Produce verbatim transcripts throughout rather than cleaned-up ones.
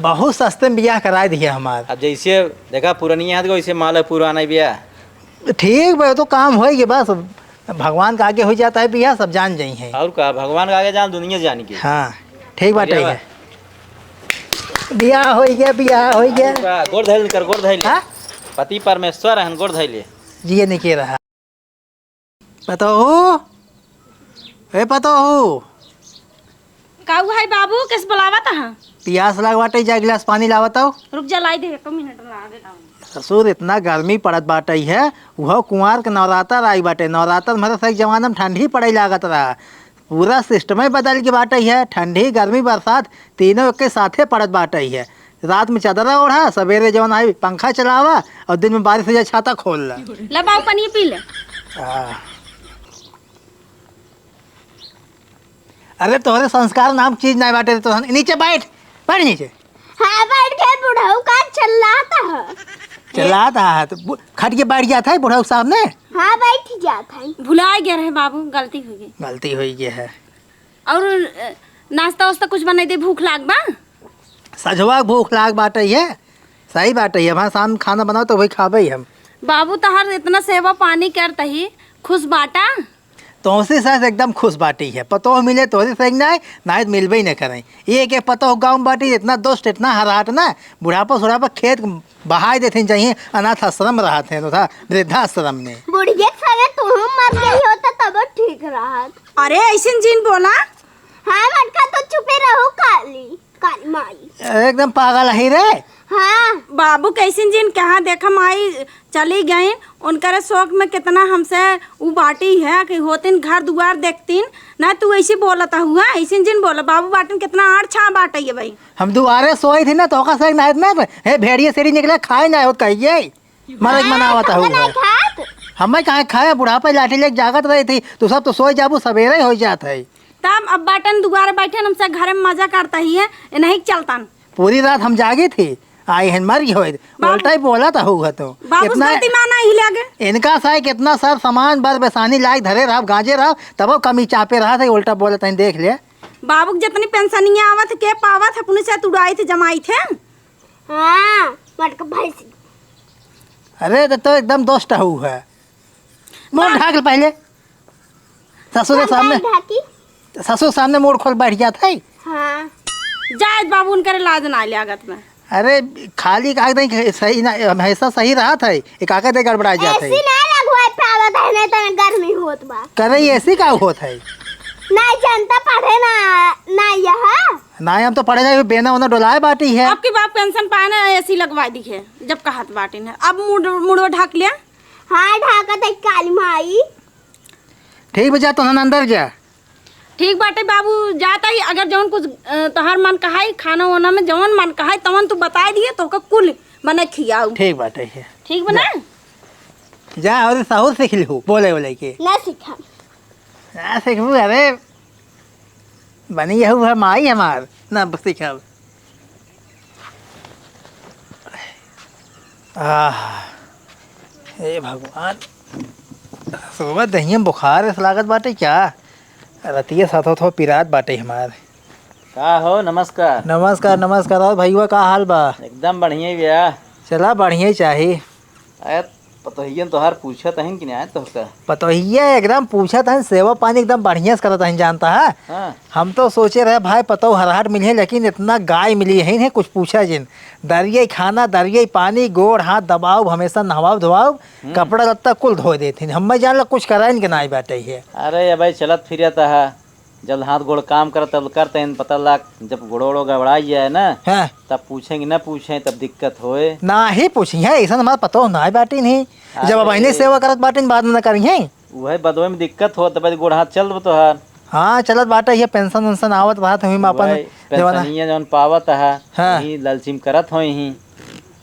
बहुत सस्ते में बियाह कराए दिहे हमार। अब जैसे देखा पुरनिया है तो वैसे माला पुराना बियाह। ठीक बा, तो काम होई गए बस, भगवान का आगे हो जाता है बियाह, सब जान जाई हैं। और का, भगवान का आगे जान, दुनिया जान के। हाँ, ठीक बात बढ़िया है। बा। बियाह होई गया, बियाह होई गया। का, गोड़ धइल कर, गोड़ धइल। हाँ? पति परमेश्वर हन, गोड़ धइल। जिए निके रहा। पतोहू, ए पतोहू। का हुआ है बाबू, कैसे बुलावत ह? पियास लाग बाटे, जा गिलास पानी लावत आओ। रुक जा, लाई दे, एक मिनट ला दे लाऊं। ससुर, इतना गर्मी पड़त बाटे है, उहो कुंवार के नवरात्र आई बाटे। नवरात्र में तो सही जमाना में ठंडी पड़े लागत रहा, पूरा सिस्टम ही बदल के बाटे है। ठंडी, गर्मी, बरसात तीनों एक के साथे पड़त बाटे है। रात में चादरा ओढ़ा, सवेरे जवन आई पंखा चलावा और दिन में बारिश हो जाए छाता खोल ला। ला बाबू पानी पी ले। आ। अरे तोहरे संस्कार नाम चीज नहीं बाटे, तो नीचे बैठ, बैठ नीचे। हाँ, बैठ के बुढ़ऊ का चिल्लाता है। चिल्लाता है तो बु-, खट के बैठ जाता है बुढ़ऊ सामने। हाँ, बैठ जाता है। भुला गया रहे बाबू, गलती हो गई। गलती हो गई है। और, अ, नाश्ता वास्ता कुछ बनाई दे, भूख लाग बा? सजवा भूख लाग बाटे है, सही बाटे है। हमारे सामने खाना बनाओ तो वही खाबे हम। बाबू तोहर इतना सेवा पानी करता ही खुश बाटा? तोहसे सास एकदम खुश बाटी है, पतोह मिले तोहसे सही ना है, ना तो मिलबे ही ना करें। ये के पतोह गाँव में बाटी, इतना दुष्ट, इतना हराट ना, बुढ़ापा सुढ़ापा खेत बहाय देते चाहिए, अनाथ आश्रम रहत हैं तो था वृद्धाश्रम में। बुढ़िया के संगे तू मर गई होता तब ठीक रहत। अरे ऐसे जिन बोला। हाँ मटका तो चुपे रहो काली, काली माई। एकदम पागल है रे। हाँ। बाबू कैसे जिन कहाँ देखा माई चली गईं, उनकरे शौक में कितना हमसे उ बाटी है कि होतिन घर दुआर देखतिन, ना तू ऐसे बोलत हुआ, ऐसे जिन बोला, बाबू बाटिन कितना आड़ छा बाटे ये भाई। हम दुआरे सोई थी ना, तो ओका से ना, ना, हे भेड़िए सेरी निकले, खाए ना होत कहिए, मरे के मनावत हाँ, हुआ। खाना खात। हमें कहाँ खाए, बुढ़ापे लाठी लेके जागत रही थी, तो सब तो सोई जाबू, सवेरे ही हो जात है। तब अब बाटन दुआरे बैठे, हमसे घर में मजा करता ही है, ये नहीं चलतन। पूरी रात हम जागी थी, आई हन मर गई होइत। बाबू उल्टा ही बोला था होगा तो। बाबू इतना से दिमाग नहीं लगे। इनका सा है कितना सब सामान बर बेसानी लायक धरे रहा, गांजे रहा, तब वो कमी चापे रहा था, उल्टा बोला था, देख ले। बाबू के जितनी पेंशनिया आवत के पावत, अपने से तुड़ाई थे, जमाई थे। हाँ, मटका भैंस। अरे, तो, तो एकदम दोस्त हऊ है। मुँह ढाक ले पहले। ससुर के सामने, ढाकी। ससुर सामने मुँह खोल बैठ जात है। हाँ। जाए बाबू, उनकर लाज ना लागत में। अरे, खाली कागज नहीं, सही ना, हमेशा सही रहत है। एक आके दे गड़बड़ा जात है। एसी ना लगवाए पावत है, नहीं तो गर्मी होत बा। करे एसी का होत है? ना जनता पढ़े ना, ना यह। ना हम तो पढ़े जाए, बेना ओना डोलाए बाटी है। आपके बाप पेंशन पाए ना, एसी लगवा दी है, जब कहत बाटी ना। अब मुड़, मुड़वा ढाक लिया। हाँ, ढाका दे काली माई। ठीक बा, जा तोहन अंदर जा। ठीक बाटे बाबू, जाता ही, अगर जौन कुछ, अ, तोहार मन कहाई, खाना वाना में जौन मन कहाई, तवन तू बताई दिए, तोहका कुल बना खियाऊ। ठीक बाटे है। ठीक बा ना? जा, और सहूर सीख लिहू, बोले बोले के। ना सीखा। ना सीखबू, अरे, बनी यहू है माई हमार, ना सीखब। आह, हे भगवान, सुबह दहिया में बुखार ऐसा लागत बाटे क्या? रतिया साथो थो पिरात बाटे हमार। का हो, नमस्कार। नमस्कार, नमस्कार। और भैया, का हाल बा? एकदम बढ़िया ही भैया। चला, बढ़िया ही चाही। अरे, पतोहियन तोहार पूछत हन कि नहीं तोहका? पतोहिया एकदम पूछत हन, सेवा पानी एकदम बढ़िया से करत हन, जानता है। हाँ। हम तो सोचे रहे भाई पतोह हरहट मिली है, लेकिन इतना गाय मिली है, इन्हें कुछ पूछा जिन। दरिया खाना, दरिया पानी, गोड़ हाथ दबाओ, हमेशा नहवाओ धोआओ, हम्म। कपड़ा लत्ता कुल धो देते हैं। हमें जान ला कुछ कराइन के ना बाटे है। अरे, अब भाई चलत फिरत है, जब हाथ गोड़ काम करत, तब करते हैं, पता लाग, जब गोड़ो ओड़ो गड़बड़ाई जाए ना, हाँ। तब पूछेंगे ना पूछें, तब दिक्कत होए। ना ही पूछी है, ऐसा हमारा पता हो ना है बाटी नहीं। जब अब अरे। अहिने सेवा करत बाटी, बाद में ना करी है। वही बदवे में दिक्कत हो, तब गोड़ हाथ चल तो हर। हाँ, चलत बाटे, ये पेंशन वेंशन आवत रहत, हुई में अपन वही जवाना। पेंशनिया जौन पावत है, हाँ। वही लालची में करत होई ही।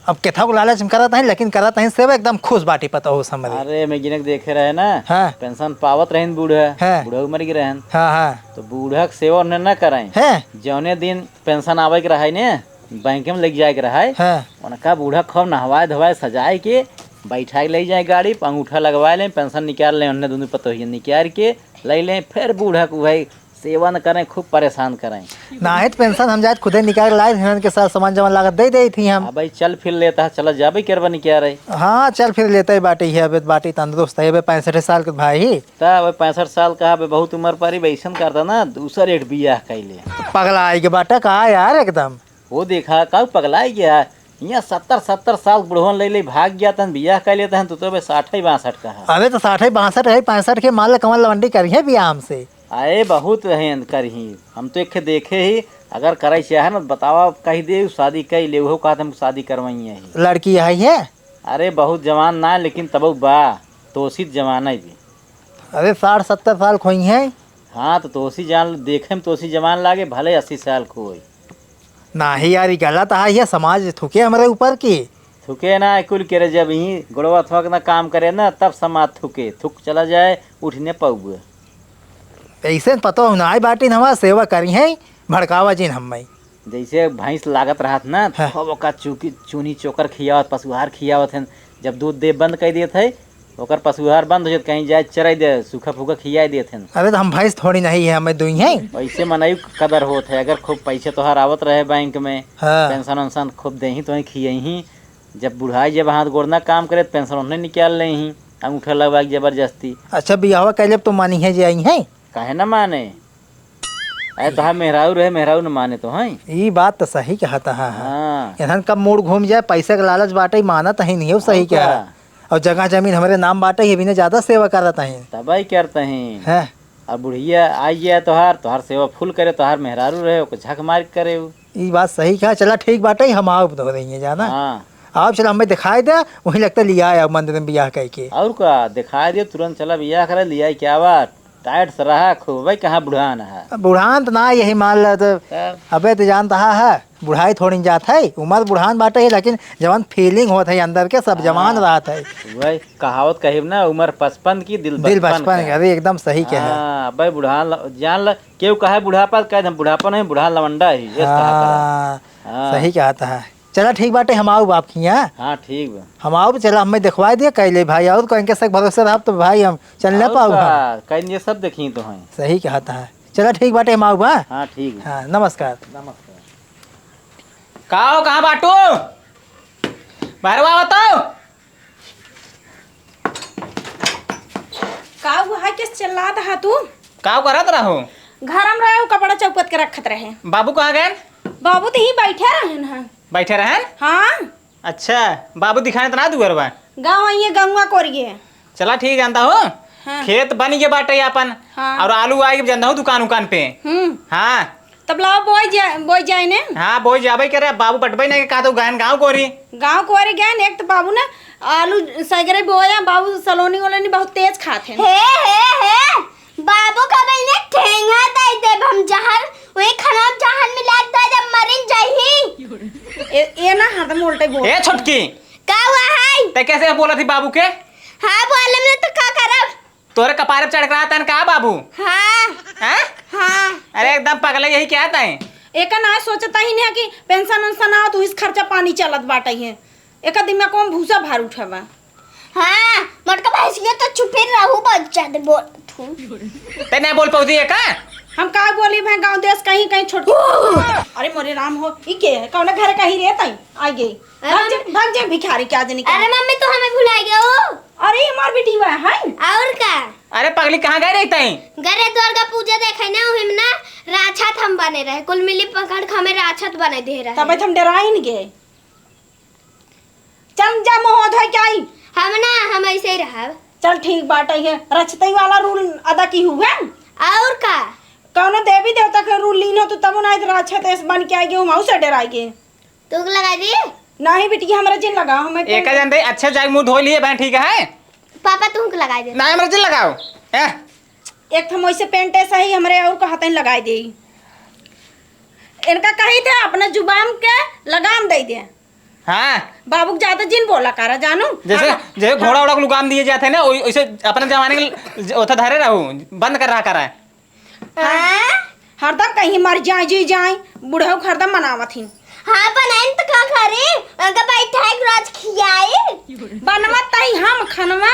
अब केथा को लालच में करत हैं, लेकिन करत हैं सेवा एकदम खुश बाटी पतोहू समझ। अरे, मैं गिनक देखे रहे ना, हाँ। पेंशन पावत रहन बूढ़ा, हाँ। बूढ़ा मर गए रहन। हाँ, हाँ। तो बूढ़ा के सेवा उन्हें ना कराएं। हैं? जौने दिन पेंशन आवे के रहे ने, बैंक में लेके जाए के रहे, हाँ। उनका बूढ़ा खूब नहवाए धोवाए सजाए के बैठा के ले जाए गाड़ी पर, अंगूठा लगवाए लें, पेंशन निकाल लें, उन्हें दोनों पतोहिया निकाल के ले लें, फिर बूढ़ा को भाई सेवा न करें, खूब परेशान करें। नाहीं त पेंशन हम जाइत खुदे निकाल लाइत, हिनन के साथ सामान जमा लागत दे देइत ही हम। हाँ भाई, चल फिर लेता है, चला जाबे करबा नहीं क्या रहे। हाँ, चल फिर लेते ही बाटे ही, अबे बाटे तंदुरुस्त है, अबे पैंसठ साल के भाई। ता अबे पैंसठ साल का, अबे बहुत उम्र पर ही, अबे ऐसन करता ना, दूसर एक बियाह कैले। पगला आई के बाटा का यार एकदम। वो देखा, का पगला आई गया? यहाँ सत्तर, सत्तर साल बुढ़वन ले ले भाग गया, तन बियाह कर लेता है, तू तो अबे साठ ही बासठ का है। अबे तो साठ ही बासठ है, पैंसठ के मान ले कमल लवंडी करी है बियाह हमसे। अरे बहुत हैं करही, हम तो एक देखे ही, अगर करे चाहे ना बतावा, कही दे शादी कर ले, वो कहत हम शादी करवाई है। लड़की है ये? अरे बहुत जवान ना, लेकिन तबो बा, तोसी त जवान है भी। अरे साठ सत्तर साल खोई है। हाँ तो तोसी जान, देखे में तोसी जवान लागे, भले अस्सी साल को होई। नाही यार, ई गलत है, ये समाज थुके हमरे ऊपर की। थुके ना, कुल के रे, जब ही गोड़वा थोक ना काम करे ना, तब समाज थुके, थुक चला जाए, उठ ने पाउबे। ऐसे पतो हो ना, आई बाटी न हमार सेवा करी है, भड़कावा जिन हम्मे। जैसे भैंस लागत रहत ना, हाँ। खूब ओका चूकी, चूनी चोकर खियावत, पशुहार खियावत हन, जब दूध दे बंद कर देत है, ओकर पशुहार बंद हो जात, कहीं जाए चराई दे, सूखा फूखा खियाए देत हन। अरे तो हम भैंस थोड़ी नहीं है, हमें दुई है। वैसे मनई कदर होत है, अगर खूब पैसे तोहार आवत रहे बैंक में, हाँ। पेंशन वेंशन खूब देही, तोही खियही, जब बुढ़ाई जब हाथ गोड़ ना काम करे, तो पेंशन ओन्हने निकाल लेही, अंगूठा लगवा के जबरदस्ती। अच्छा, बियाहवा कैले तो मानी है जे आई है? काहे ना माने? अरे तोहार मेहरारू रहे, मेहरारू न माने तो हैं। ई बात तो सही कहत है। हाँ। इन्हन कब मूड घूम जाए, पैसे के लालच बाटे, मानत ही नहीं, वो सही और कहा। का? और जगह जमीन हमरे नाम बाटे, ये भी ने ज्यादा सेवा करत हैं। तबाही करत हैं। हैं। अब बुढ़िया आई गया तोहार, तोहार सेवा फुल करे, तोहार मेहरारू रहे, ओके झक मार के करे उ। ई बात सही कहा। चला ठीक बाटे, हम आउब तो रही है जाना। हाँ। आउब चला हमें दिखाई दे, वहीं लगता लिया आया मंदिर में बियाह कह के। और का, दिखाई दे, तुरंत चला बियाह करे, लिया क्या बात। टाइट से रहा खूब, भाई कहाँ बुढ़ान है? अब बुढ़ान तो ना, यही मान ला तो। तब? अबे तो जानता है, है, बुढ़ाई थोड़ी जात है, उम्र बुढ़ान बाटे है, लेकिन जवन फीलिंग होत है अंदर के, सब जवान हाँ। रहत है। वही कहावत कहिब ना, उम्र पचपन की, दिल दिल बचपन बचपन का। का, अरे एकदम सही कहे। हाँ, अबे बुढ़ान ल-, जान ल, केहू कहे बुढ़ापा, कह दे, "हम बुढ़ापा नहीं, बुढ़ान लवंडा ही", ये कहा हाँ, करा। हाँ। सही कहत है। चला ठीक बाटे, हम आउब आपकी यहाँ। हाँ, ठीक बा। हम आउब, चला हमें देखवाई दिया कैले भाई, और कहीं के शक भरोसे रहब तो भाई हम चल ना और पाउब का, हम। कहीं ये सब देखी तो हैं। सही कहत है। चला ठीक बाटे, हम आउब, हाँ? हाँ, ठीक बा। हाँ, नमस्कार। नमस्कार। का हो, कहाँ बाटू? बाहर आओ तो। का हुआ है, किस चिल्लात हा तू? का करत रहो? घर में रहे, कपड़ा चौपत के रखत रहे। बाबू कहाँ गए? बाबू तो ही बैठे रहन हैं। बैठे रहन? हाँ। अच्छा, बाबू दिखाने तो ना दुअर बा? गाँव आइए, गंगवा कोरिए। चला ठीक, जानता हो। हाँ। खेत बन गए बाटे अपन। हाँ। और आलू आए जानता हो दुकान उकान पे। हम्म। हाँ। तब लाओ बोई जा-, बोई जाए ने। हाँ, बोई जाबे करे, बाबू बटबे नहीं, कहा तो गहन गाँव कोरी। गाँव कोरी गहन, एक तो बाबू ने आलू सगरे बोया, बाबू सलोनी वलोनी बहुत तेज खात हैं। हे, हे, हे, बाबू का बहिने ठेंगा दे देब हम जहर, वही खाना में जहर मिला दे देब, मरिन जाही। ए, ए ना हरदम उल्टे बोल। ए छोटकी। का हुआ है? ते कैसे बोला थी बाबू के? हाँ, बोले में तो का करब? तोरे कपारे पे चढ़ के रहता है का बाबू? हाँ। हैं? हाँ। अरे एकदम पगले यही क्या है? एका ना सोचता ही नहीं कि पेंशन वेंशन आओ तो इस खर्चा पानी चलत बाटे है। एका दिमाग में भूसा भार उठावा। हाँ, मोटका भैंसिया तो चुपे रहू, बच्चा दे बोल तू। ते नहीं बोल पाउती है का? हम का बोली भाई, गाँव देश कहीं कहीं छोट। अरे मोरे राम हो, ई के है? कौन घर कहीं रहता है? आ गई। अरे भाग जा, मम्मी। भाग जा भिखारी के आदमी के। अरे मम्मी, तू हमें भुला गया हो। अरे, हमार बेटी हुआ है। और का? अरे पगली, कहाँ गए रही तई? गए रहे दुर्गा पूजा देखे ना, ओहिम ना राक्षस हम बने रहे, कुल मिली पकड़ के हमें राक्षस बने दे रहे। तब हम डराइन गए। चल जा, मुँह धोए के आई। हम ना, हम ऐसे ही रहब। चल ठीक बाटे है, रचतई वाला रूल अदा की हुए। और का? कौनो देवी देवता के रूल लीन हो तो तब ना राक्षस बन के आएगी, हम से डराएगी। तू के लगा दी? नहीं बिटिया, हमरा जिन लगाओ, हमें एका जन दे, अच्छा जाके मुंह धो लिए बहन, ठीक है? पापा, तू के लगा दे। नहीं, हमरा जिन लगाओ। ए? एक हम वैसे पेंटे सही, हमरे और कहते हैं लगाई दे। इनका कही थे अपने जुबान के लगाम दे दे। हाँ। बाबू के ज्यादा जिन बोला करा, जानू। जैसे, हाँ। जैसे घोड़ा उड़ा को लगाम दिए जाते हैं ना, वै-, वैसे अपने जमाने के ओथा धरे रहू, बंद कर रहा करा। हाँ? हरदम कहीं मर जाए, जी जाए, बुढ़ऊ के हरदम मनावत ही। हाँ, बनाइन त का करी? उनका बैठा एक रोज खियाई। बनवत तई हम खनवा,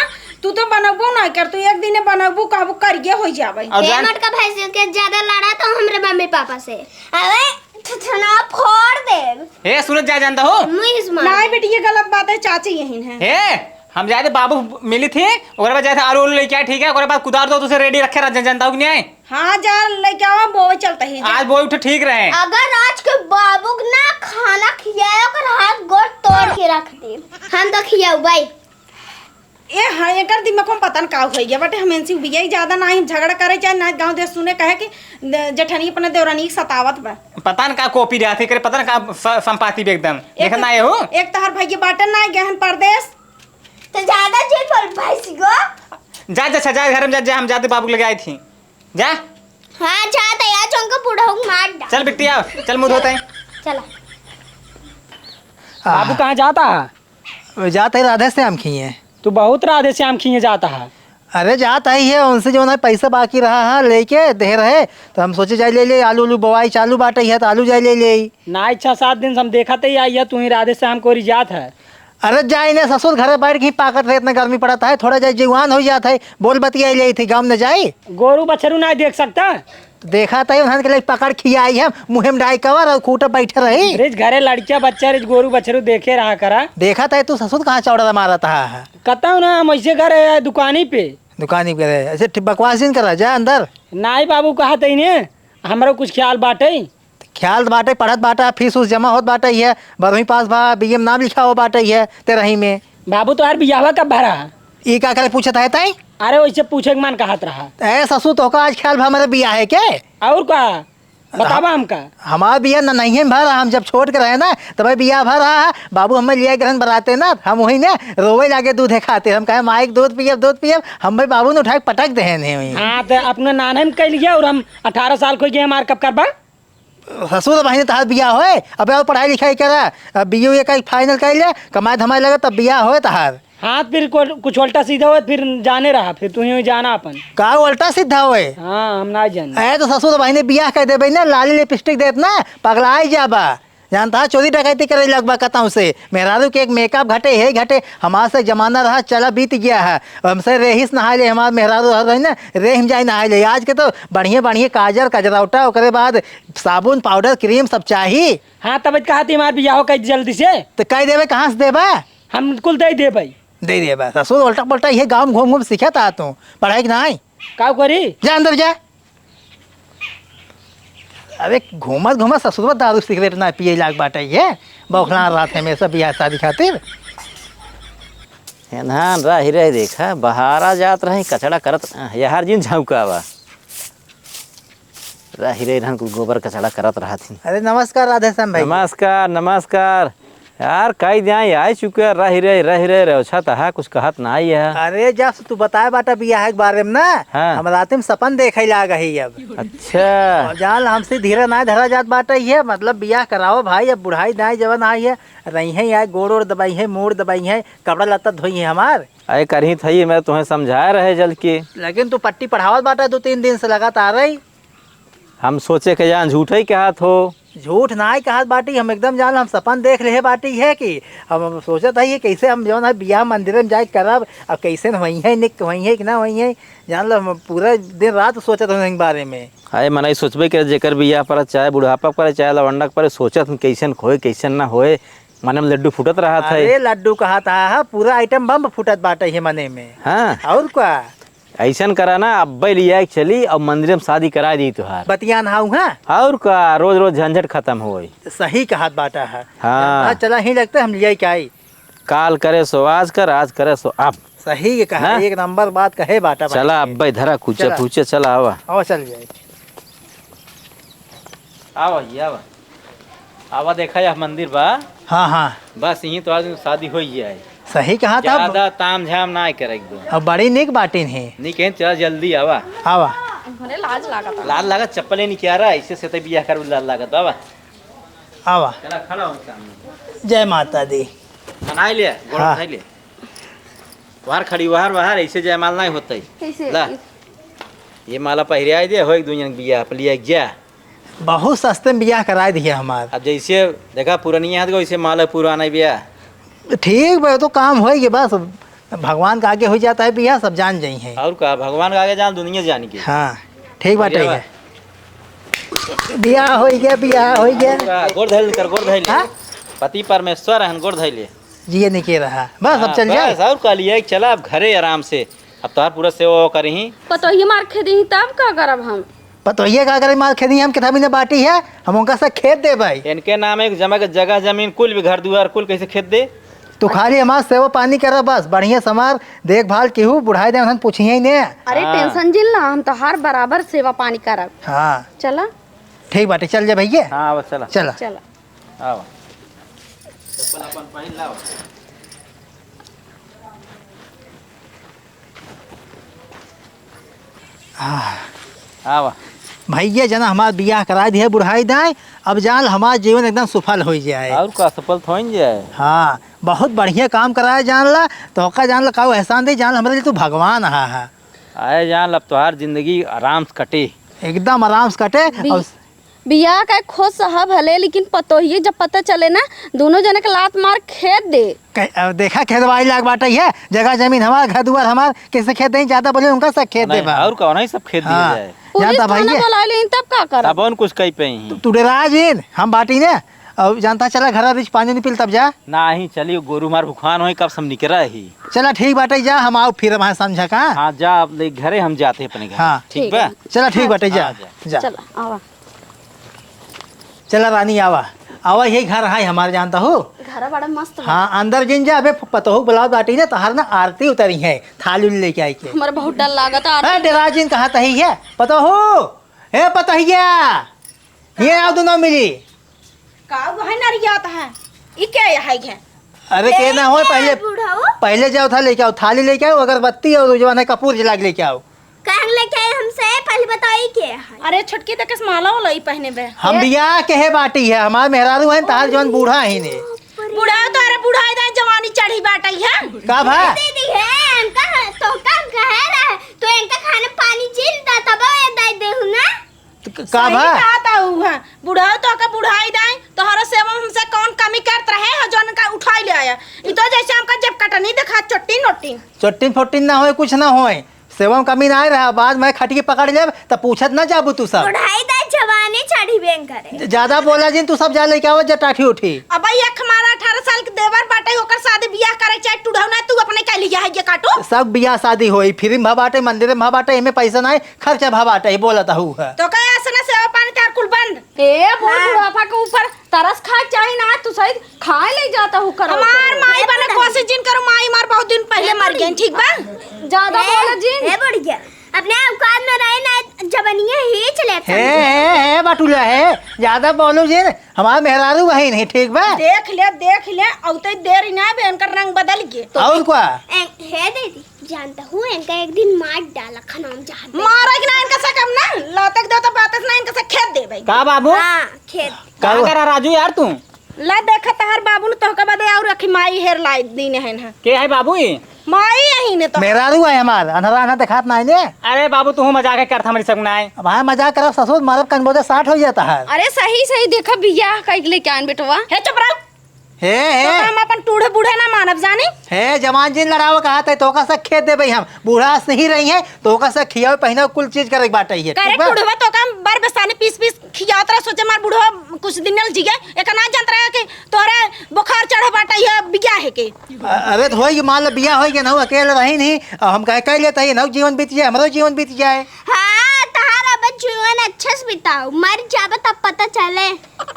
तू तो बनबो ना कर, तू एक दिन बनबू कहबू करिए हो जाबे। और ए जान मटका भैंसियों के ज्यादा लड़ा तो हमरे मम्मी पापा से। अरे छछना फोड़ देब। ए सूरज जा जानता हो। मुइस मार। नहीं बेटी, ये गलत बात है, चाची यही है। ए हम जाए थे बाबू मिली थी, ओकरे बाद जाए थे आलू उलू लेके आए, ठीक है, ओकरे बाद कुदार दो तुझे रेडी रखे रह जानता हो कि नहीं? हाँ जा लेके आवा, बोवे चलते ही जा। आज बोवे उठे ठीक रहे। अगर आज के बाबू के ना खाना खियाए ओकर हाथ गोड़ तोड़ के रख दे। हम तो खियाऊ भाई। ए हाँ, एकर दिमाग में पता न का होइ गया बटे, हम इनसे बिया ही ज्यादा ना ही झगड़ा करे चाहे ना गाँव देश सुने कहे कि द-, जेठनी अपने देवरानी के सतावत बा। पता न का कॉपी रहत है, एकरे पता न का स-, संपाती बे एकदम। एक, देखत ना आए हो? एक तहर भैया बाटन ना गहन परदेश। तो ज्यादा झूठ बोल भैंस गो। जा, जा, जा, घर में जा, जा, हम जाते बाबू के लगे आई थी। जा। हाँ, जा तो यार, चौंका बूढ़ा हूँ, मार डाल। चल बिट्टी, आओ, चल मुँह धोते हैं। चला। बाबू कहाँ जाता है? वो जाता है राधे श्याम खिए। तू बहुत राधे श्याम खिए जाता है। अरे जाता ही है, उनसे जो ना पैसा बाकी रहा है, लेके दे रहे, तो हम सोचे जाए ले ले, आलू उलू बोवाई चालू बाटे है, तो आलू जाए ले ले। ना, छह सात दिन से हम देखत ही आई है, तू ही राधे श्याम को रिजात है। अरे जाए ने ससुर, घरे बैठ के ही पाकत रहे, इतना गर्मी पड़त है, थोड़ा जाए जीवान हो जात है, बोल बतिया ले थी, गाँव न जाए। गोरू बछरू ना देख सकता? देखा तई उन्हन के लिए पकड़ खियाई हम, मुँहे में डाई कवर और खूंटा बैठे रही। रिज घरे लड़किया बच्चा रिज गोरू बछरू देखे रहा करा। देखा तई तू ससुर कहाँ चौड़ा मारत हा। कतौ ना, हम ऐसे घर है दुकानी पे। दुकानी पे रहे, ऐसे ठि-, बकवास जिन करा, जा अंदर। नाई बाबू कहा तई ने, हमरो कुछ ख्याल बाटे। ख्याल बाटे, पढ़त बाटा, फीस उस जमा होत बाटे, ये बारहवीं पास भा, बीए में नाम लिखा हो बाटे, ये तेरही में। बाबू तोहार बियाहवा कब भरा? ई का करे पूछत है तई? अरे वैसे पूछे के मन कहत रहा। ए ससुर, तोहका आज ख्याल भा मेरे बियाह है के? और का? बतावा हमका। हमार बियाह न, नहीं है भरा, हम जब छोट के रहे ना, तब बियाह भरा, बाबू हमें लिया ग्रहण बराते ना, हम वही ने रोवे लागे दूधे खातिर, हम कहे माई के दूध पियब, दूध पियब, हम भाई बाबू ने उठा के पटक देहे नहीं हुई। हाँ, तो अपने नाने में कह लिया और हम अठारह साल को गए, हमार कब करबा? ससुर बहिनी तहार बियाह होए, अबे और पढ़ाई लिखाई करा, अब बीए का फाइनल कर ले, कमाए धमाए लगे तब बियाह होए तहार। हाँ, फिर को-, कुछ उल्टा सीधा होए, फिर जाने रहा, फिर तू ही जाना अपन। का उल्टा सीधा होए? हाँ, हम ना जाने। ए, तो ससुर बहिनी बियाह कर देबे ना, लाली लिपस्टिक देत ना, पगलाई जाबा। जानता है, चोरी डकैती करे लगबा कतौ से। मेहरारू के एक मेकअप घटे, हे घटे, हमार से जमाना रहा, चला बीत गया है। हमसे रेहिस नहाए ले, हमार मेहरारू रह रही ना, रेहिम जाए नहाए ले। आज के तो बढ़िया बढ़िया काजर, कजरौटा, ओकरे बाद साबुन, पाउडर, क्रीम सब चाही। हाँ, तब कहा थी हमार बियाह कर जल्दी से। तो कह देबे, कहाँ से देबा? हम कुल दे देबे। दे देबा। ससुर उल्टा पल्टा ये गाँव में घूम घूम सीखत आ तू, पढ़ाई के नाई। का करी? जा अंदर जा। अबे घूमत घूमत ससुरवा दारू सिगरेट ना पिए लाग बाटे ये। बौखला रात है हमेशा बियाह शादी खातिर। एनहान रही रही देखा, बहारा जात रही, कचड़ा करत, यार जिन झौंकावा। रही रही रहन कुल गोबर कचड़ा करत रहत ही। अरे नमस्कार राधेश्याम भाई। नमस्कार, नमस्कार। यार, कई दिहाई आइ चुके, रहि रहे, रहि रहे, रहे, अच्छा तहा, कुछ कहत नाहीं है। अरे, जब से तू बताए बाटा बियाह के बारे में ना, हाँ। हम रात में सपन देखे लाग ही अब। अच्छा। और जान ला, हमसे धीरे नाहीं धरा जात बाटा ये, मतलब बियाह कराओ भाई, अब बुढ़ाई नाहीं जवन आई है, रही है यार, गोड़ ओड़ दबाई है, मूड़ दबाई है, कपड़ा लत्ता धोई है हमार। अरे करही थई, मैं तुम्हें समझाए रहे जल के। लेकिन तू पट्टी पढ़ावत बाटा दो तीन दिन से लगातार ही। हम सोचे के जान झूठे ही कहत हो। झूठ नाहीं कहत बाटी, हम एकदम जान, हम सपन देख लेहे बाटी है कि हम सोचत हई कि कैसे हम जौन है बियाह मंदिर में जाए करब, अब कैसे न होई है, निक होई है कि ना होई है, जान लो हम पूरा दिन रात सोचत हई इनके बारे में। अरे मनई सोचबे करे, जेकर बियाह पर चाहे बुढ़ापा पर चाहे लवंडक पर सोचत हई कैसन होए, कैसन ना होए, मन में लड्डू फूटत रहत है। अरे लड्डू कहत हा, पूरा आइटम बम फूटत बाटे है मने में। हाँ। और का? ऐसन करा ना, अब्बे लिया के चली और मंदिर में शादी करा दी तुहार। बतियान हाउ, हाँ? और का, रोज रोज झंझट खत्म होई। सही कहत बाटा है। हाँ। हाँ, चला ही लगते हम लिया के आई। काल करे सो आज कर, आज करे सो अब। सही के कहा, ना? एक नंबर बात कहे बाटा भाई। चला अब्बे धरा कुचे चला। फूचे, चला आवा। आवा चल जाए। आवा, ये आवा। आवा, देखा, यह मंदिर बा। हाँ, हाँ। बस यहीं तो आज शादी होई जाए। सही कहा था। ज्यादा ताम झाम ना करे एक दो। अब बड़ी निक बाटिन है। निक है, चला जल्दी आवा। आवा। भले लाज लागत। लाज लागत, चप्पले नहीं क्या रहा, ऐसे से तो बियाह कर लाज लागत, आवा। आवा। चला, खड़ा हो सामने। जय माता दी। मनाई ले, गोड़ हाँ। उठाई ले। बाहर खड़ी, बाहर, बाहर, ऐसे जयमाल नहीं होता है। कैसे? ला। ये माला पहिराई दे, हो एक दुनिया के बियाह, पे लिया जा। बहुत सस्ते में बियाह कराए दिए हमार। अब जैसे देखा पुरनिया है तो वैसे माल है पुराना बियाह। ठीक बा, तो काम होई के बस। भगवान का आगे होइ जात है बियाह, सब जान जइहैं। अउर का, भगवान का आगे जान, दुनिया जान के। हाँ, ठीक बात है। बियाह होइ गया, बियाह होइ गया। का, गोड़ धइल कर, गोड़ धइल। हाँ? पति परमेश्वर हन, गोड़ धइल। जिए नहीं के रहा। बस, अब हाँ, चल जाए। बस, अउर का लिए, चला अब घरे आराम से। अब तोहार पूरा सेवा वेवा करिहीं। पतोहिए मार खेदिहीं, तब का करब हम? पतोहिए का करे मार खेदिहीं, हम कितना महीने बाटी है, हम उनका से खेद देबै। इनके नाम एक जमा के जगह जमीन कुल भी घर दुआर कुल कैसे खेद दे? तू खाली हमार सेवा पानी करा बस, बढ़िया से हमार देखभाल केहू, बुढ़ाई दे हम पूछिए ही ने। अरे हाँ। Tension जिन ला, हम तोहार बराबर सेवा पानी करब। हाँ। चला। ठीक बाटे, चल जा भैया। हाँ, बस चला। चला। चला। आवा। चप्पल अपन पहिन लावा। आह। आवा। भैया जना हमार बियाह कराइ दिहे बुढ़ाई दाई, अब जान ल हमार जीवन एकदम सुफल होइ जाए। अउर का, सफल त होइ जाए। हाँ, बहुत बढ़िया काम कराए जान ला, तोहका जान ला काऊ एहसान दे, जान ल हमरे लिए तू भगवान हा, हा। आए जान ल अब तोहार जिंदगी आराम से कटे। एकदम आराम से कटे। बि-, अउर बियाह का खुश ह भले, लेकिन पतोहिए जब पता चले ना, दुनो जने के लात मार खेद दे। कह-, अब देखा, खेदवाई लाग बाटे है, जगह जमीन हमार, घर दुआर हमार, कैसे खेद दें? ज्यादा बोले उनका सब खेद नहीं, देबा। अउर कौन है, सब खेद दिया हाँ। जाए। पुलिस जानता भाई थाना ये? बुलाए लेन तब का करब? तब उन कुछ कही पे ही। तू, तू डेरा जिन, हम बाटी ने। अब जानता चला घर रिच पानी नहीं पिल तब जा। नहीं, चलिए गोरू मार भुखान होई, कब से हम निकरा ही। चला ठीक बाटे जा, हम आओ फिर वहाँ समझा का। हाँ, जा अब ले घरे हम जाते अपने घर। हाँ। ठीक ठीक बा? है। चला ठीक हाँ। बाटे जा, हाँ, जा। जा। चला, आवा। चला रानी, आवा, आवा, यही घर है हमार, जानता हो। घर बड़ा मस्त बा। हाँ, अंदर जिन जा, अबे पतोहू बुलाओ बाटी ने, तोहार ना आरती उतरी है, थाली उली लेके आई के। हमारा बहुत डर लागत है, हाँ, आरती। डेरा जिन, कहा तही है, पतोहू, हे पतोहिया, ये आओ दोनों मिली। का वो है नरियात है? ई क्या है, है? अरे के ना होए, पहले, बुढ़ऊ? पहले जाओ था लेके आओ, थाली लेके आओ, अगरबत्ती और जवान है कपूर जला के लेके आओ। काहे लेके आए हमसे? पहले बताई के है। अरे छोटकी तक के माला वाला ही पहने बे। हम ए? बियाह के है बाटी है, हमार मेहरारू है, तहार जवान बूढ़ा ही ने। बूढ़ा तो, अरे बूढ़ा इधर जवानी चढ़ी बाटी है। का भा? दीदी है, इनका तो काम कहे रहे, तो इनका खाने पानी चिन दा तब ये दे देहु ना। तो क-, का सही भा? कहा था ऊ, हाँ। बूढ़ा तो का बुढ़ाई दाई, तोहरो सेवा हमसे कौन कमी करत रहे हो, जौन का उठाई ले आया। ई तो जैसे हमका जब कटनी देखा, चोट्टी नोट्टी। चोट्टी फोट्टी ना होए, कुछ ना होए। सेवा में कमी ना आए रहा, बाद में खटिए पकड़ लेब, तब पूछत ना जाबू तू सब। बुढ़ाई दा जवानी चढ़ी बेंग करे। ज-, ज्यादा बोला जिन, तू सब जा लेके आवा, जा टाठी उठी। अब भाई एक हमारा अठारह साल के देवर बाटे, ओकर शादी बियाह करे चाहे टुढ़ौना, तू अपने के लिया है ये काटो। सब बियाह शादी होई, free में भा बाटे, मंदिर में भा बाटे, एमे पैसा ना है, खर्चा भा बाटे, बोलत हऊ है। तो का ऐसे ना सेवा पानी तार कुल बंद। ए, बूढ़ हाँ। बुढ़ापा के ऊपर तरस खाए चाही ना, तू सही खाए ले जाता हूँ, करो, हमार करो। माई बने कोशिश जिन करो, माई हमार बहुत दिन पहले मर गई, ठीक बा? ज्यादा ए, बोले जिन। ए, बढ़िया। अपने औकात में रहे ना, जबनिया ही चले हे, हे, हे, बटुला हे, ज्यादा बोलो जिन, हमार मेहरारू वही नहीं, ठीक बा? देख ले, देख ले, औते देरी ना बे, इनकर रंग बदल गए। और का? ए, हे दीदी, जानता हूँ, इनका एक दिन मार डाला, खनाम जहाँ पे। मारे कि ना इनका सकम ना, लतक दो तो बात ना इनका से खेद देबे। का बाबू? हाँ, खेद। का का हुआ? करा राजू यार तू? ला देखा तहार बाबू ने तोहका बदे और अखी माई हेर लाई दीन है ना। के है बाबू ई? माई यही ने तो। मेहरारू है हमार, अनहरा अनहरा देखात ना है ने। अरे बाबू तू मजाक करत हमरी सब ना है। अब हाँ मजाक करब ससुर, मरब कन बोले साठ हो जाता है। अरे सही सही देखा बियाह कई के लेके आन बेटवा। हे चुप रहो। हे, हे। तो हम अपन टूढ़े बूढ़े ना मानब जानी। हे, जवान जिन लड़ाओ कहा थे, तोका से खेद देबे हम। बूढ़ा से ही रही है, तोका से खियाओ, पहिनाओ, कुल चीज करे के बाटे है, करे ठीक बा? टूढ़वा तोका हम बर बसानी पीस पीस खियावत रहा, सोचे मार बूढ़वा कुछ दिन नल जिए, एक ना जानत रहा कि तोरे बुखार चढ़े बाटे है बियाह है के। अ-, अरे तो होई कि मान लो बियाह होई के ना, अकेले रही नहीं, अब हम कहे कह लेता है, ना जीवन बीत जाए, हमारा जीवन बीत जाए। हाँ, तहार अब जीवन अच्छे से बिताओ, मर जाबे तब पता चले।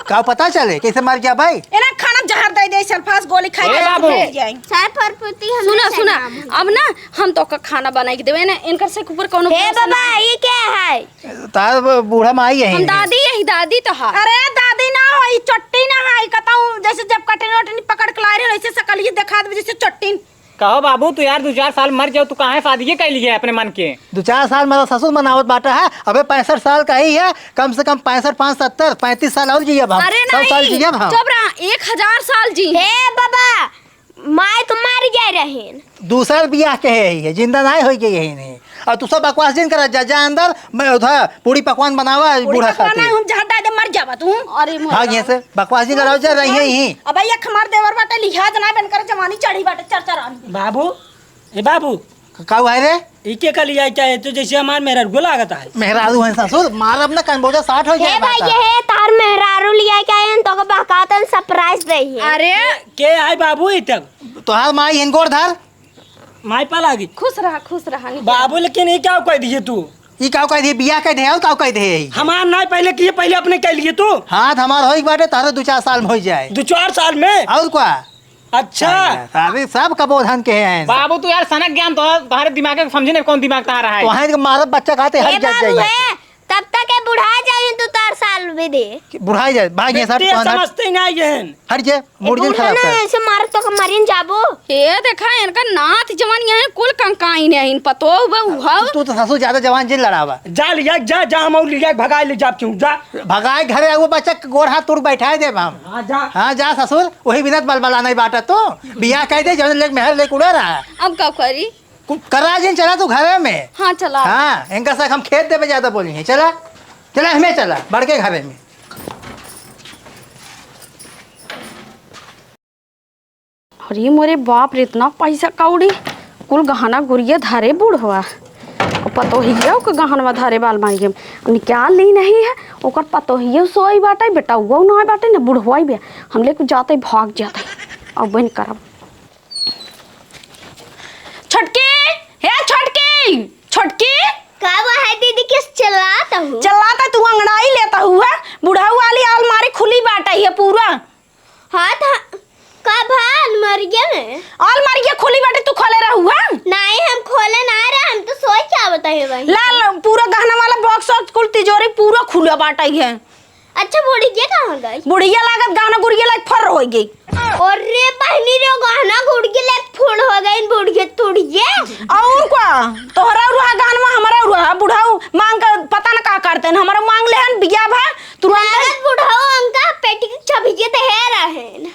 का पता चले कैसे मर गया भाई? एना खाना जहर दे दे, सल्फास गोली खाई ए के बाबू। मर जाए। सर फरफुती हमने सुना, से सुना, नाम है। अब ना हम तो का खाना बनाई के देवे ना, इनकर से ऊपर कोनो हे भरोसा बाबा, ना। ये क्या है? तार ब-, बूढ़ा माई है हम इनके। दादी यही, दादी तो है। अरे दादी ना हो, ई चोट्टी ना है, ई कतऊ जैसे जब कटनी वटनी पकड़ के ला रहे हो, ऐसे सकलिए दिखा दे जैसे चोट्टी। कहो बाबू, तू यार दो चार साल मर जाओ, तू काहे शादी के कैली है अपने मन के? दो चार साल मेरा ससुर मनावत बाटा है, अबे पैंसठ साल का ही है, कम से कम पैंसठ, पाँच, सत्तर, पैंतीस साल और जियब हम, अरे सौ साल नहीं, जियब हम। चुप रहा, एक हजार साल जी। हे बाबा, माय तो मर गए रहीन। दूसर बियाह के है, ये जिंदा नहीं होई गई है नहीं। और तू सब बकवास जिन कर जा, जा अंदर, मैं उधर पूरी पकवान बनावा, पूरी बूढ़ा पकवान खातिर। हम जहर डाल दे, मर जावा तू। अरे मोर भाग यहाँ से, बकवास जिन लड़ाओ, जा रही है यहीं। अब भाई, एक हमार देवर बाटे, लिहाज ना बनकर जवानी चढ़ी बाटे, चर चर आन। बाबू, ए बाबू, का हुआ है रे? ई के का लिया क्या है? तो जैसे हमार मेहरारू लागत है। मेहरारू है ससुर, मारब ना, कन बोझा साठ हो हे जाए भाई, बात। ये है तार मेहरारू लिया क्या है? तो को बहकातन surprise दे है। अरे के, के आई बाबू ई तब? तोहार माई हिन गोड़ धर। माई पा लागी। खुश रहा, खुश रहा, निकल। बाबू, लेकिन ई का कह दिए तू? ई का कह दिए? बियाह कह दे, और का कह दे? हमार नाई पहले किए, पहले अपने कह लिए तू। हाँ, तो हमार होई बाटे, तारे दो चार साल में हो जाए। दो चार साल में? और का? अच्छा। अरे, सब कबोधन के हैं। बाबू, तू यार सनक ज्ञान तो, तुम्हारे दिमाग में समझे नहीं, कौन दिमाग कहाँ रहा है? तो हैं कि मारब बच्चा खाते हर ए जग बाबू जाइए। है, तब तक के बुढ़ा जाए, दो चार साल में दे। कि बुढ़ा जाए, भाग ये सब बिट्टे तो ना समझते ही ना ये हैं। हट जे, ए, मूड जिन बूढ़ा खराब ना, कर। ऐसे मार तो मारिन जाबो। ए, देखा, इनका नाथ जवान यहाँ कुल कंकाइन है, इन पतो हुआ उहाव। तू तो ससुर ज्यादा जवान जिन लड़ावा। जा लिया, जा, जा, हम और लिया, भगाए ले जा, क्यों जा? भगाए घरे, वो बच्चा के गोड़ हाथ तोड़ बैठाए देब हम। हाँ, जा। हाँ, जा ससुर, वही बिनत बलबला नहीं बाटा तो। बियाह कह दे, जौन लेके मेहर लेके उड़ा रहा। अब का करी? कु-, करा जिन, चला तू घरे में। हाँ, चला। हाँ, इनका साथ हम खेत देवे ज्यादा बोली हैं। चला, चला, हमें चला, बढ़ के घरे में। अरे मोरे बाप रे, इतना पैसा कौड़ी, कुल गहना गुरिया धरे बूढ़वा। और पतोहिया के गहनवा धरे बाल मांगे। निकाल ली नहीं है, ओकर पतोहिया सोई बाटे, बेटा वो ना बाटे, ना बुढ़वा भी। हम लेके जाते भाग जाते। अब बन करब। छोटकी, हे छोटकी, छोटकी। का बा है दीदी, किस चिल्लात हूँ? चिल्लात है, तू अंगड़ाई लेता हुआ। बुढ़ऊ वाली आलमारी खुली बाटे है पूरा। हाँ, था। का भा अलमारिया में? अलमारिया खुली बाटे, तू खोले रहू, हाँ? नहीं, हम खोले ना रहे, हम तो सोई के आवत है भाई। ला, ला, पूरा गहना वाला box और कुल तिजोरी पूरा खुला बाटे है। अच्छा, बुढ़िया कहाँ गई? बुढ़िया लागत गहना गुड़िया लाग फर हो गई। अरे बहनी रे, गहना गुड़िया लाग फुल हो गई, बुढ़िया तुड़िया। और का? तोहरा रुहा गहनवा, हमारा रुहा, बुढ़ऊ मांग के पता न का करते हैं, हमारा मांग लेहन बिया भा, तुरंत। लागत बुढ़ऊ अंका पेटी के छबिये ते है रहेन।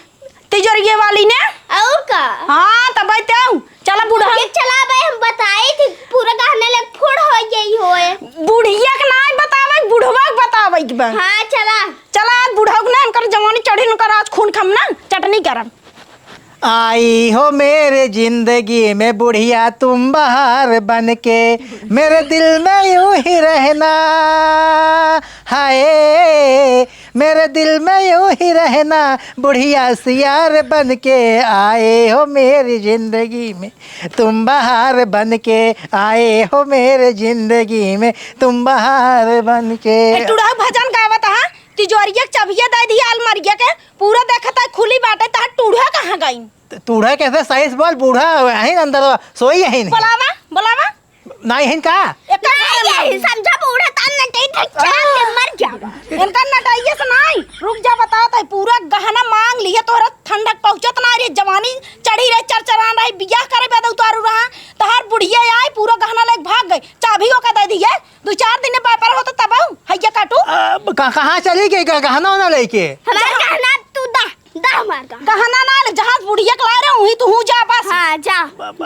तिजोरिये वाली ने? और का? हाँ, तब आते हूँ। चला बुढ़ऊ। ये चला बे, हम बताई थी, पूरा गहना लग फुड़ हो गई होए। बुढ़िया के नाई बतावे, बुढ़वा के बतावे के बा। हाँ, चला। चला, आज बुढ़ऊ के ना, इनकर जवानी चढ़ी, इनकर आज खून खम ना, चटनी करम। आई हो मेरे जिंदगी में बुढ़िया तुम बहार बन के, मेरे दिल में यूं ही रहना, हाय। मेरे दिल में यूं ही रहना, बुढ़िया सियार बन के आए हो मेरी जिंदगी में, तुम बहार बन के आए हो मेरे जिंदगी में, तुम बहार बन के। ए, टुड़हा भजन गावत हा, तिजोरिया के चबिया दे दिया अलमारिया के, पूरा देखत है खुली बाटे, तहार टुड़हा कहाँ गई? त-, टुड़हा कैसे सही से बोल, बूढ़ा है अंदर, सोई है नहीं। बोलावा, बोलावा। नाई हिन का? एकर नहीं, घर यही में समझा बूढ़ा तान नटई धक्का अरे। के मर जावा। इनका नटइये से नाई, रुक जा, बतावत है, पूरा गहना मांग लिए, तोहरा ठंडक पहुँचत ना रे, जवानी चढ़ी रहे, चरचरान रहे, बियाह करे बाद उतारू रहा, तहार बुढ़िया आई, पूरा गहना लेके भाग गई, चाभी ओका दे दिए, दो चार दिन में व्यापार होता तब आऊ, हैया काटू। अब कहाँ, कहाँ चली गई ग-, गहना उहना लेके? हमार गहना तू दा। दा हमार गहना। गहना ना ले, जहाँ बुढ़िया के लाए रहे, वहीं तू हूँ जा बस। हाँ, जा,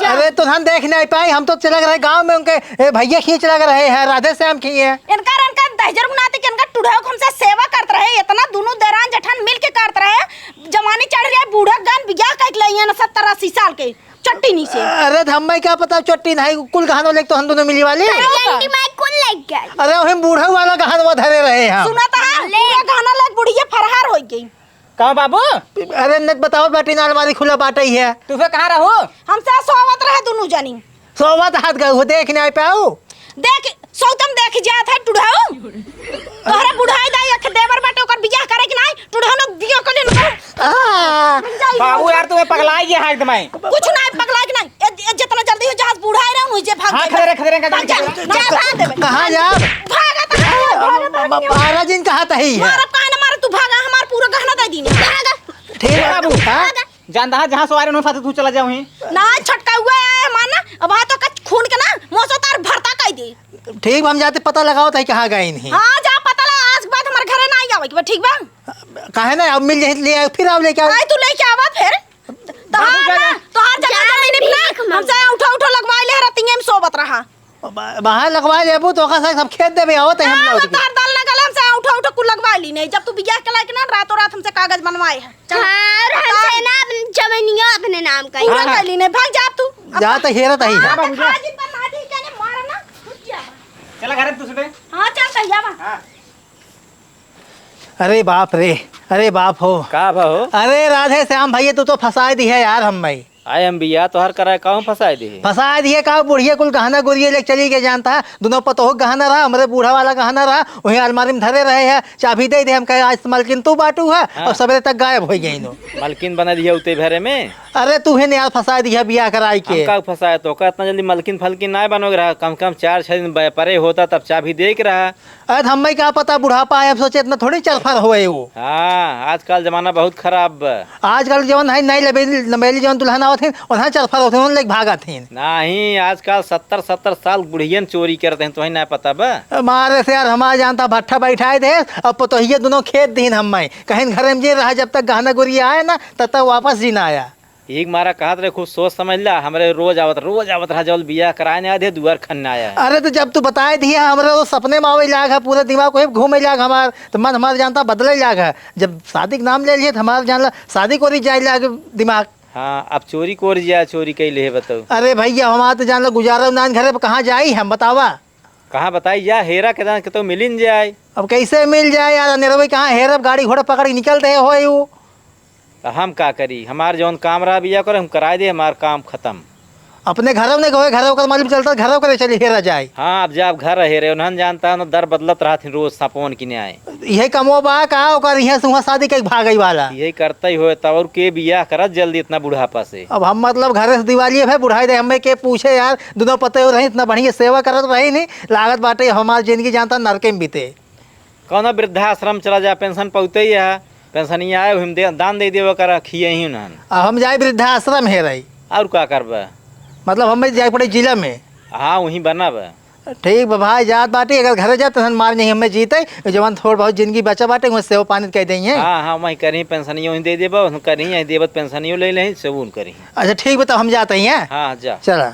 जा। अरे, तो हम देख नहीं पाई, हम तो चले गए गाँव में उनके, ए, भैया खींच लग रहे हैं, राधे श्याम खी हैं। इनका, इनका दहजर गुनाते के इनका टुढ़ाओ के हमसे सेवा करत रहे, इतना दोनों देरान जेठान मिल के करत रहे, जवानी चढ़ रहे, बूढ़ा गन बियाह कइके लइहन सत्तर अस्सी साल के, चट्टी नीचे। अरे, तो हमें क्या पता चट्टी नहीं, कुल गहनों लेके तो हम दोनों मिली वाली। अरे, आंटी माई कुल लेके गई। अरे, वही बूढ़ा वाला गहनवा धरे रहे हैं। सुना था, ले। पूरा गहना लेके बुढ़िया फरहार हो गई। का बाबू? अरे न बताओ बाटी ना, अलमारी खुला बाटे ही है। तू फिर कहाँ रहू? हमसे सोवत रहे दुनू जनी। सोवत हाथ गए हो, देख नहीं पाऊ। देख, सौतम देख जात है टुढ़ाऊ। तोहरा बुढ़ाई दाई एक देवर बाटे, ओकर बियाह करे कि नाई? टुढ़ाऊ ने बियाह कर ले ना। आ। बाबू यार, तुम्हें पगलाई गया है एकदम। कुछ नहीं पगलाई के नहीं। ए, ए, जितना जल्दी हो जहाज बुढ़ाए रहे, मुझे भाग हाँ, दे। खड़े रहे, खड़े रहे, भाग जा, खड़े रहे। जा, भाग दे। कहाँ जा? भागा तो है, भागा तो है। महाराज जी ने कहा था ही है। मारा काहे ना मारा, तू भागा, हमार पूरा गहना दे दीने। भागा। ठीक है, बाबू। हाँ? भागा। जानता है, जहाँ सवारी उन्होंने साथ तू चला जाऊँ ही। ना, छटका हुआ है, हमार ना, अब हाँ तो कच खून के ना, मोसो तार भरता कह दे। ठीक बा, हम जाते पता लगाओ ताई कहाँ गए नहीं। हाँ, जा पता लगा, आज के बाद हमारे घरे ना आई आवे, ठीक बा? काहे ना, अब मिल जाए, ले आओ, फिर आओ, लेके आओ। आई तू लेके आवा फिर। तोहार बाबू ना, जा। तोहार जगह जा, जमीन पे ना, भीख मांग। हमसे उठो, उठो लगवा ले, रतिये में सोवत रहा। बा-, बाहर लगवा लेबू तो ओका साथ हम खेत देबे, आवत है हम हाँ, लोग। तार दाल ना गले, हमसे उठो, उठो कुल लगवा ली नहीं। जब तू बियाह के लायक ना, रातों रात हमसे कागज बनवाए है। चल। हाँ, और हमसे ना अपनी जमीनिया अपने नाम का ही। पूरा हाँ, हाँ। कर ली नहीं, भाग जा तू। जा तो हेरत ही है। हाँ, बाबू, जा। आज पर माटी के ने मारा ना, घुस गया। चला घर में दूसरे। हाँ, चल, चल, जावा। हाँ। अरे बाप रे, अरे बाप हो। का भा हो? अरे राधे श्याम भैया, तू तो फंसाए दिहे यार हम भाई। आए हम बियाह तोहर कराए, काहूँ फंसाए दिहे? फंसाए दिहे का, बुढ़िया कुल गहना गुरिया लेके चली गई, जानता है, दुनो पतोह गहना रहा, हमरे बूढ़ा वाला गहना रहा, वहीं अलमारी में धरे रहे है, चाबी दे दे, हम कहे आज तो मलकिन तू बाटू है, हाँ। और सवेरे तक गायब हो गई नो। मलकिन बना दिया उते भरे में। अरे तू ही ने यार फंसाए दिया बियाह कराई के। हम का फंसाए तो का, इतना जल्दी मलकिन फलकिन ना बनोगे रहा, कम से कम चार छह दिन व्यापारे होता तब चाबी दे के रहा। अरे तो हमें का पता, बुढ़ापा आए, हम सोचे इतना थोड़ी चरफर होए वो। हाँ, आजकल जमाना बहुत खराब बा। आजकल जवन है नई लबेली, नबेली जवन दुल्हन आवत हैं, उन्हें चरफर होते हैं, उन्हें लेके भागत हैं। नहीं, आजकल सत्तर सत्तर साल बुढ़ियन चोरी करते हैं, तुम्हें ना पता बा? मारे से यार हमारा जानता भट्ठा बैठाए दे, अब पतोहिए दोनों खेत दीन हमें। कहीं घर में जे रहा, जब तक गहना गुरिया आए ना, तब तक वापस जी ना आया। एक मारा कहत रहे, खूब सोच समझ ला, हमरे रोज आवत, रोज आवत रहा, जब बियाह कराए ना आए थे, दुआर खन ना आया है। अरे तो जब तू बताए दिया, हमरे वो सपने में आवे लाग है, पूरे दिमाग को घूमे लाग हमार, तो मन हमार जानता बदले लाग है। जब शादी के नाम ले लिए, तो हमार जान ला, शादी को रही जाए लाग दिमाग। हाँ, अब चोरी को रही जाए, चोरी कई ले बताओ। अरे भैया, हमार तो जान ला गुजारा ना घरे पे, कहाँ जाई हम, बतावा? कहाँ बताई जा, हेरा के दान के तो मिलिन जाए। अब कैसे मिल जाए यार, अनेरवे कहाँ हेरब, गाड़ी घोड़ा पकड़ के निकल रहे हो यू। तो हम का करी, हमार जौन काम रहा बिया करे, हम कराए दे, हमार काम खत्म। अपने घरों ने कहे, घरों का मालूम चलता, घरों करे चली हेरा जाए। हाँ, अब जा, अब घर हेरे, उन्हन जानता है ना, दर बदलत रहत ही रोज सपोन किने आए। यही कमो बा का, ओकर यहाँ से वहाँ शादी कई भागई वाला। यही करता ही होए, तब और के बियाह करत जल्दी इतना बुढ़ापा से। अब हम मतलब घरे से दिवालिए भाई बुढ़ाई दे, हमें के पूछे यार, दोनों पते हो रही, इतना बढ़िया सेवा करत रही नहीं, लागत बाटे हमार जिंदगी जानता नरके में बीते। कौनो वृद्धाश्रम चला जा, पेंशन पौते ही है, पेंशनिया आए, हम दे, दान दे देवे कर, खिए ही उन्हन। अब हम जाए वृद्धाश्रम हेरई। और का करबे? मतलब हमें जाए पड़े जिला में। हाँ, वहीं बनब। ठीक बा भाई, जात बाटी, अगर घरे जात तहन मार नहीं हमें जीते, जवन थोड़ बहुत जिंदगी बचा बाटे, वहाँ सेवा पानी कह देंगे। हाँ, हाँ, वहीं करी, पेंशनियो वहीं दे देबा, वहीं करी, यहीं देबत पेंशनियो ले लें, सेवून करी। अच्छा ठीक बा, तब हम जाते हैं। हाँ, जा। चला।